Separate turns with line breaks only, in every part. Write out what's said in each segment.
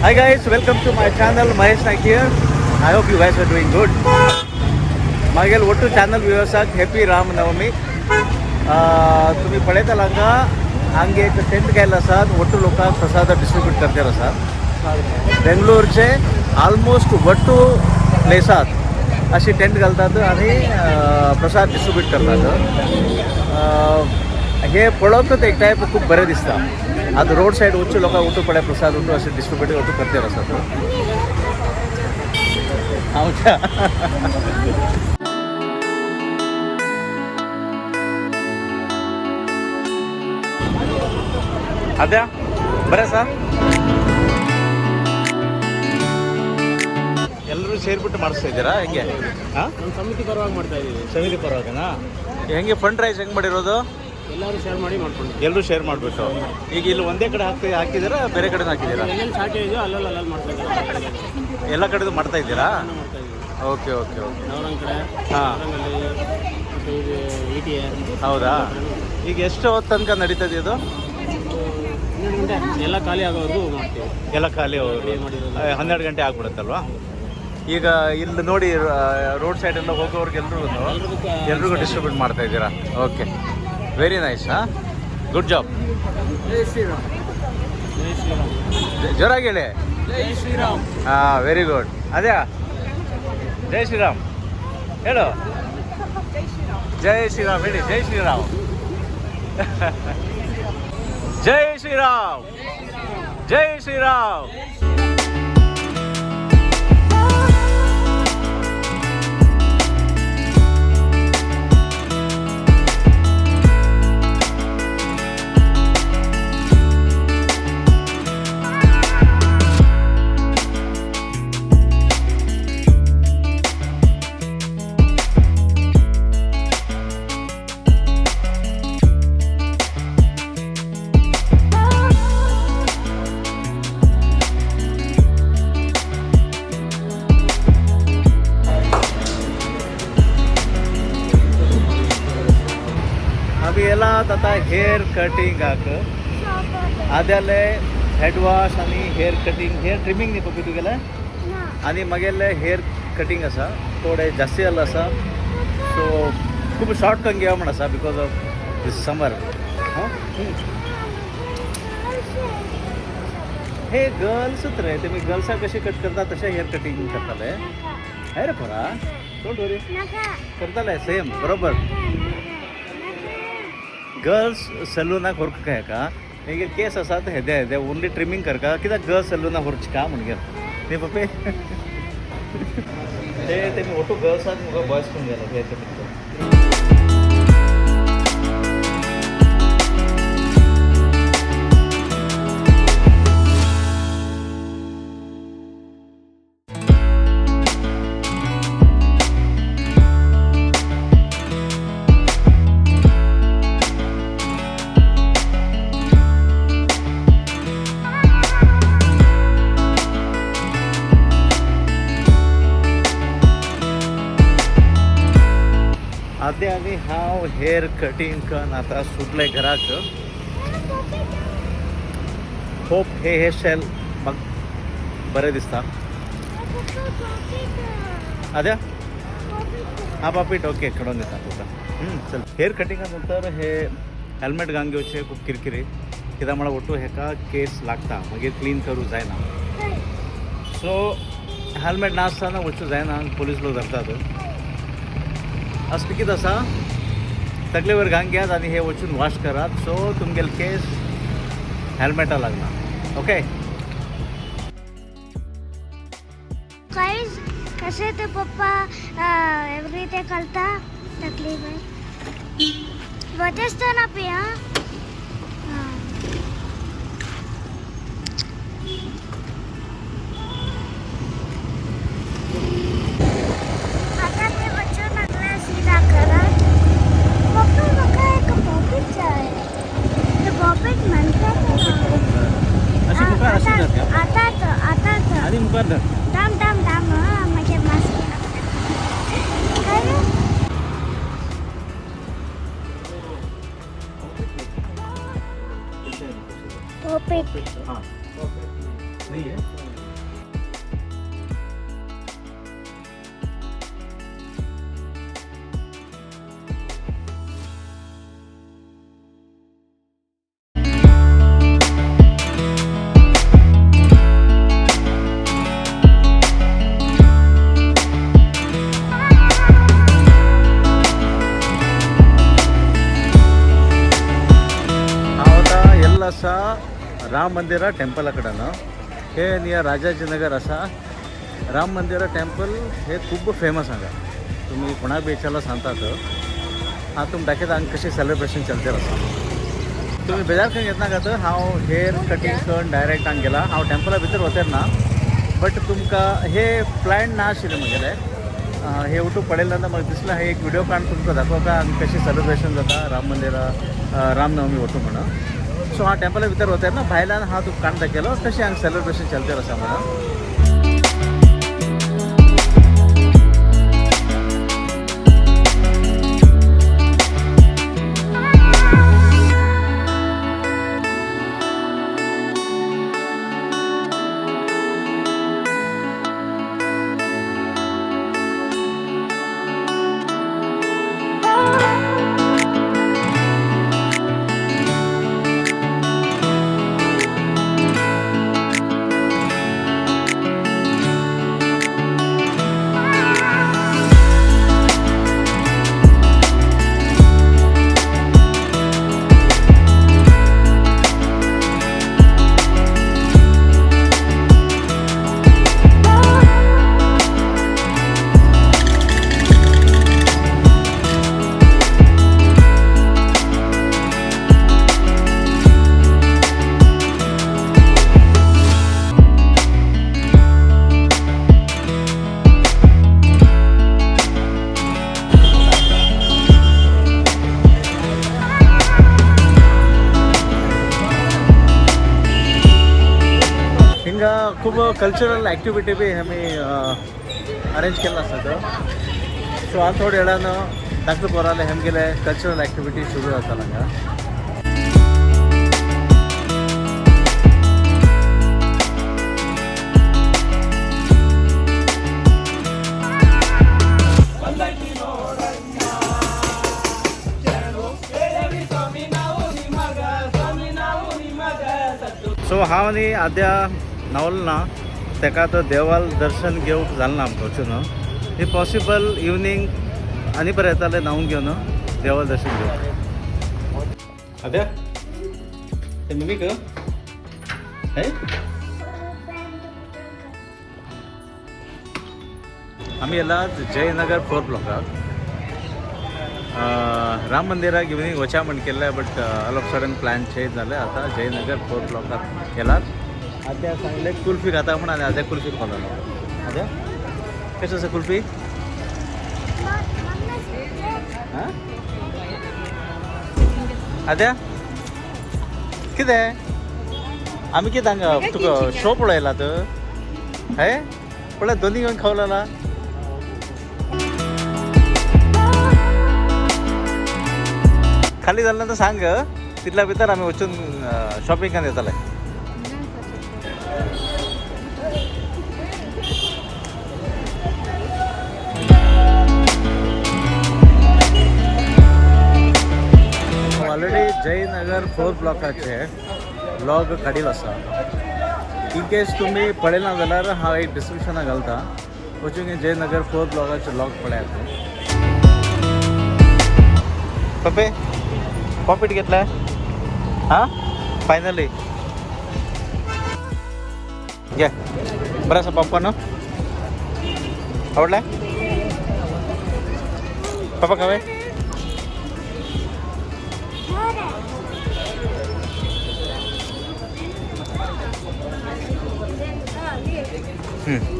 Hi guys, welcome to my channel. Mahesh Naik here. I hope you guys are doing good. मागीर ಒಟ್ಟು ಚಾನल व्युवर्साक happy Ramnavami. तुमी पळयताला हांगा हांगा एक टेंट केल्लो आसा. ಒಟ್ಟು लोकांक प्रसाद डिस्ट्रिब्यूट करतेर आसा. बेंगलोरचे ऑलमोस्ट ಒಟ್ಟು प्लेसात अशी टेंट घालतात आनी प्रसाद डिस्ट्रिब्यूट करतात. हे पळोवंकच एक टायप खूब बरें दिसता. आतां रोड सायड वचून लोकांक उठू पळय प्रसाद उठू अशें डिस्ट्रिब्यूट उठू करतेर आसात. आमच्या आद्या बरें आसा. ಎಲ್ಲರೂ ಸೇರಿಬಿಟ್ಟು ಮಾಡಿಸ್ತಾ ಇದ್ದೀರಾ ಹೆಂಗೆ? ಹಾಂ,
ನಮ್ಮ ಸಮಿತಿ ಪರವಾಗಿ ಮಾಡ್ತಾ ಇದ್ದೀವಿ.
ಸಮಿತಿ ಪರವಾಗಿನಾ? ಹೆಂಗೆ ಫಂಡ್ ರೈಸ್ ಹೆಂಗೆ ಮಾಡಿರೋದು?
ಎಲ್ಲರೂ ಶೇರ್ ಮಾಡಿ ಮಾಡ್ಕೊಂಡಿದ್ದೀವಿ.
ಎಲ್ಲರೂ ಶೇರ್ ಮಾಡಿಬಿಟ್ಟು ಈಗ ಇಲ್ಲಿ ಒಂದೇ ಕಡೆ ಹಾಕಿದ್ದೀರಾ, ಬೇರೆ ಕಡೆ ಹಾಕಿದ್ದೀರಾ?
ಎಲ್ಲೆಲ್ಲಿ ಶಾಖೆ ಇದೆಯೋ ಅಲ್ಲಲ್ಲಿ ಅಲ್ಲಲ್ಲಿ ಮಾಡ್ತಾ ಇದ್ದೀವಿ.
ಎಲ್ಲ ಕಡೆದು ಮಾಡ್ತಾ ಇದ್ದೀರಾ?
ಮಾಡ್ತಾ ಇದ್ದೀವಿ.
Okay okay okay.
ನವರಂಗ್ ಕಡೆ, ನವರಂಗಲ್ಲಿ ಮತ್ತು ಇದು ಇ ಟಿ ಎ.
ಹೌದಾ? ಈಗ ಎಷ್ಟು ಹೊತ್ತು ತನಕ ನಡೀತದೆ ಇದು?
12 ಗಂಟೆ, ಎಲ್ಲ ಖಾಲಿ ಆಗೋವರೆಗೂ ಮಾಡ್ತೀವಿ.
ಎಲ್ಲ ಖಾಲಿ
ರೆಡಿ ಮಾಡಿರೋದು.
12 ಗಂಟೆ ಆಗ್ಬಿಡುತ್ತಲ್ವಾ? ಈಗ ಇಲ್ಲಿ ನೋಡಿ, ರೋಡ್ ಸೈಡ್ ಎಲ್ಲ ಹೋಗೋರ್ಗೆಲ್ರಿಗೂ
ಎಲ್ರಿಗೂ.
ಎಲ್ರಿಗೂ ಡಿಸ್ಟ್ರಿಬ್ಯೂಟ್ ಮಾಡ್ತಾ ಇದ್ದೀರಾ. Okay, very nice. ಹಾಂ, ಗುಡ್ ಜಾಬ್.
ಜೈ ಶ್ರೀರಾಮ್. ಜೈ ಶ್ರೀರಾಮ್.
ಜೋರಾಗಿ ಹೇಳಿ.
ಜೈ ಶ್ರೀರಾಮ್.
ಹಾಂ, ವೆರಿ ಗುಡ್. ಅದೇ ಜೈ ಶ್ರೀರಾಮ್ ಹೇಳು. ಜೈ ಶ್ರೀರಾಮ್ ಹೇಳಿ. ಜೈ ಶ್ರೀರಾಮ್, ಜೈ ಶ್ರೀರಾಮ್, ಜೈ ಶ್ರೀರಾಮ್. आमी येलात आतां हेअर कटिंगाक. आद्याले हेड वॉश आनी हेअर कटिंग, हेअर ट्रिमींग न्ही पप्पी तुगेलें? आनी मागेले हेअर कटिंग आसा, थोडे जास्ती जाल्लो आसा, सो खूब शॉर्ट करून घेवप म्हण आसा because of these summer. हे गर्ल्सूच रे, तेमी गर्ल्साक कशें कट करता तशें हेअर कटिंग करताले. हय रे पोरा, don't worry, करताले सेम बरोबर. गर्ल्स सलूनाक व्हरक काय का मागीर केस आसा ते हेदे हेदे ओनली ट्रिमींग करका. कित्याक गर्ल्स सलूनाक व्हरचे का म्हणगे न्ही पप्पी? ते तेमी ओटू गर्ल्साक मुगो बॉयज करून गेले हेअर कटिंग. आधी आनी हांव हेअर कटिंग करून आतां सुटले घराक. होप हे हेअरस्टायल म्हाका बरें दिसता. आद्या हा पापीट ओके कडून दिता तुका. चल, हेअर कटिंगा नंतर हे हेल्मेट घालून घेवचें खूब किरकिरी, कित्याक म्हळ्यार ओटू हेका केस लागता, मागीर क्लीन करूं जायना. सो हेल्मेट नासतना वचूं जायना, पोलीस लोक धरतात. असलें कितें आसा, तकलेवर घालून घेयात आनी हे वचून वॉश करात, सो तुमगेले केस हेल्मेटा लागना. ओके.
गाईज, कसे ते पप्पा एवरी ते करता तकलीफ वतेच ना पे. हा, आता ते बच्चो लागला सीधा करा. पप्पा, म्हाका एक पॉपिट जाय. ते पॉपिट म्हणतात ना.
अशी मुखार अशी धर.
आता आता.
आनी मुखार धर.
दाम दाम दाम. माझ्या मास्क काय रे? पॉपिट.
हां, नाही आहे. राम मंदिरा टेम्पला कडेन. हे नियर राजाजीनगर आसा. राम मंदिरा टेम्पल हे खूब फेमस हांगा. तुमी कोणाक बी विचारल्यार सांगतात. हांव तुमकां दाखयता हांगा कशें सेलिब्रेशन चलते आसा. तुमी बेजार खंय घेतनाकात, हांव हेअर कटींग करून डायरेक्ट हांगा गेला. हांव टेम्पला भितर वचर ना, बट तुमकां हे प्लॅन ना आशिल्लें म्हगेलें. हे यूट्यूब पळयलें ना, म्हाका दिसलें हे एक व्हिडिओ काडून तुमकां दाखोवका हांगा कशें सेलिब्रेशन जाता राम मंदिरा रामनवमी वटू म्हणून. सो हांव टेम्पला भितर वता ना, भायल्यान हांव तुका काडून दाखयलो कशें हांगा सेलिब्रेशन चलते आसा म्हणून. हिंगा खूब कल्चरल एक्टिविटी बी आमी अरेंज केल्लो आसा तो. सो आतां थोड्या वेळान धाकटे पोराले हेमगेले कल्चरल एक्टिविटी सुरू जाता हांगा. सो हांव आनी आद्या न्हावल ना, तेका आतां देवाल दर्शन घेवंक जालें ना आमकां वचून. If possible इवनींग आनी बरें येतालें न्हांवन घेवन देवाल दर्शन घेवंक. आद्या ते मम्मीक हे आमी येला जयनगर फोर्थ ब्लॉकाक. राम मंदिराक इवनींग वचा म्हण केल्लें, but all of sudden plan change जालें. आतां जयनगर फोर्थ ब्लॉकाक गेलात. आद्या सांगलें कुल्फी खाता म्हण, आनी आद्या कुल्फी खालो. आद्या कशें आसा कुल्फी? हां आद्या कितें आमी कितें हांगा तुका शो पळयला तर हे पळय दोनी घेवन खावला. खाली जालें तर सांग, तितल्या भितर आमी वचून शॉपिंग करून येतले. ऑलरेडी जयनगर फोर्थ ब्लॉकाचे व्लॉग काडिल्लो आसा. इन केस तुमी पळयना जाल्यार हांव एक डिस्क्रिप्शनाक घालता, वचून जयनगर फोर्थ ब्लॉकाचे व्लॉग पळयात. पप्पे पॉपीट घेतलाय हां फायनली घे. बरं आसा पॉपकॉर्न आवडलाय पप्पा खावे?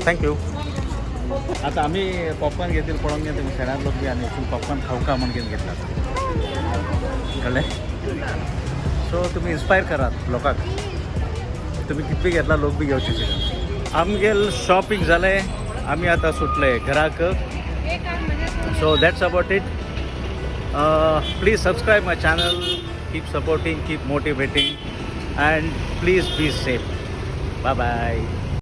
Thank you. आता आम्ही पॉपकॉर्न घेतील पळोवन घेतले शेणात लोक बी आनी वचून पॉपकॉर्न खावका म्हण घेवन घेतला कळ्ळें. सो तुमी इन्स्पायर करात लोकांक, तुमी कितली घेतला लोक बी घेवचे. आमगेल शॉपिंग जालें, आमी आतां सुटले घराक. So that's about it. Please subscribe my channel, keep supporting, keep motivating and please be safe. Bye bye.